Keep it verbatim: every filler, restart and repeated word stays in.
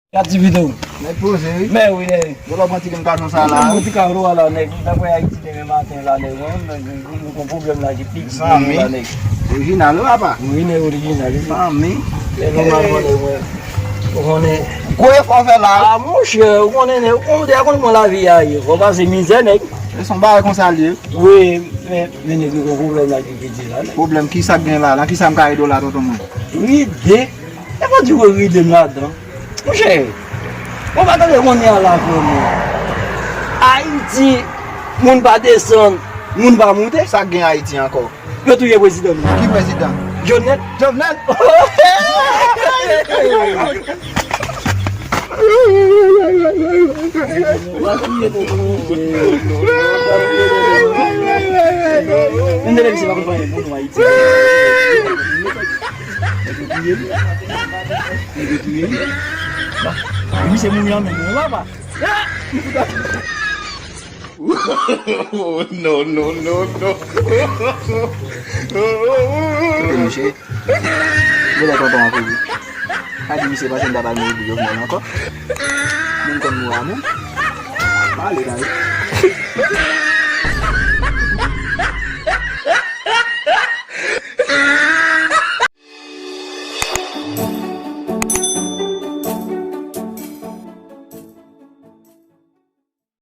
Gad ti videyo. Nèg poze, wi. Men wi, nèg. Yo lòk pran ti grenn katon sa la. Mwen ti katon a la, nèg. Daprè Ayiti demen maten la, nèg. Mwen, mwen, mwen, mwen gon pwoblèm la ki pi gwo la, nèg. Orijinal, wi, papa. Wi, nèg orijinal, wi. Zanmi. E nòmalman, nèg, mwen. Ou konnen. Gwo efò fè la. A, monchè, ou konnen, nèg. Ou konnen kòman lavi a ye. Fò pase mizè, nèg. E se yon bagay konsa l ye. Wi, men, men nèg yo gon pwoblèm la ki piti la, nèg. Pwoblèm, kisa k gen la? Nan kisa m ka ede w la, tonton mwen? Ride. E pa di w ride m ladan. Monchè, mwen pa tande kounye a la vrèman. Ayiti, moun pa desann, moun pa moute. Sa k gen Ayiti ankò? Yo touye prezidan nou. Ki prezidan? Jovenel. Jovenel? Mwen te leve se pa konprann pou nou Ayiti. Nèg yo touye li. Nèg yo touye li. Bon, misye mouri an menm, non, papa. Oh, no, no, no, no. Kote misye ye? Kote tonton an kouri? Pa di misye panse m ta pral mouri pou Jovenel ankò. Moun konn mouri a moun. Pale, tande.